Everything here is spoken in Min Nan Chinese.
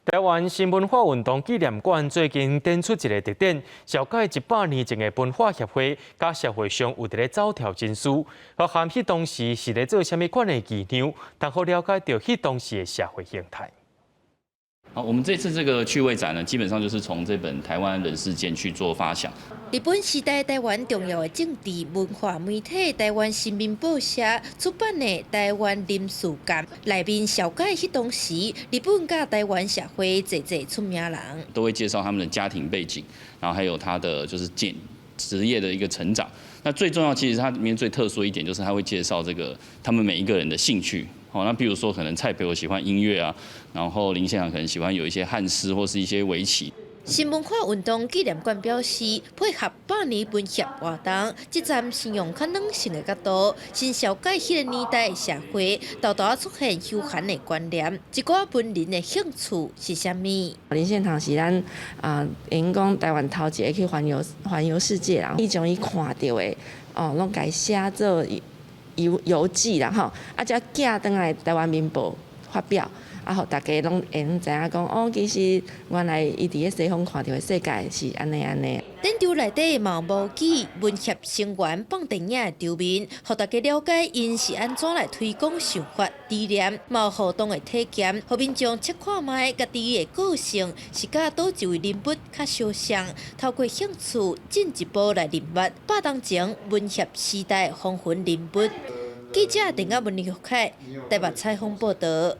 台灣新文化運動紀念館最近展出一个特展，紹介100年前的文化協會佮社會上有佇咧走跳人士，包含彼當時是咧做啥物款的藝樣，通好了解著彼當時的社會形態。好，我們這次這個趣味展呢，基本上就是從這本《台灣人世鑑》去做發想。日本時代台灣重要的政治文化媒體台灣新民報社出版的《台灣人世鑑》內面紹介彼當時日本佮台灣社會濟濟出名人，都會介紹他們的家庭背景，然後還有他的就是職業的一個成長。那最重要，其實它裡面最特殊一點，就是他會介紹這個他們每一個人的興趣。好，那比如說可能蔡培火喜歡音樂啊，然後林獻堂可能喜歡有一些漢詩或是一些圍棋。新文化運動紀念館表示，配合百年文協活動，這站是用較軟性的角度，先紹介彼個年代的社會，沓沓出現休閒的觀念，一寡文人的興趣是啥物？林獻堂是咱啊，會用講台灣頭一个去環遊世界人，伊將伊看著的哦，攏共伊寫做遊記啦吼，啊，才寄轉來台灣民報發表。啊，予大家攏會用知影講，哦，其實原來伊佇咧西方看著的世界是按呢按呢。展場內底嘛有模擬文協成員放電影的場面，予大家了解𪜶是按怎來推廣想法理念，嘛有互動的體驗，予民眾試看覓家己的個性是佮佗一位人物較相像，透過興趣進一步來認捌百冬前文協時代風雲人物。記者鄧亞文、林玉凱台北採訪報導。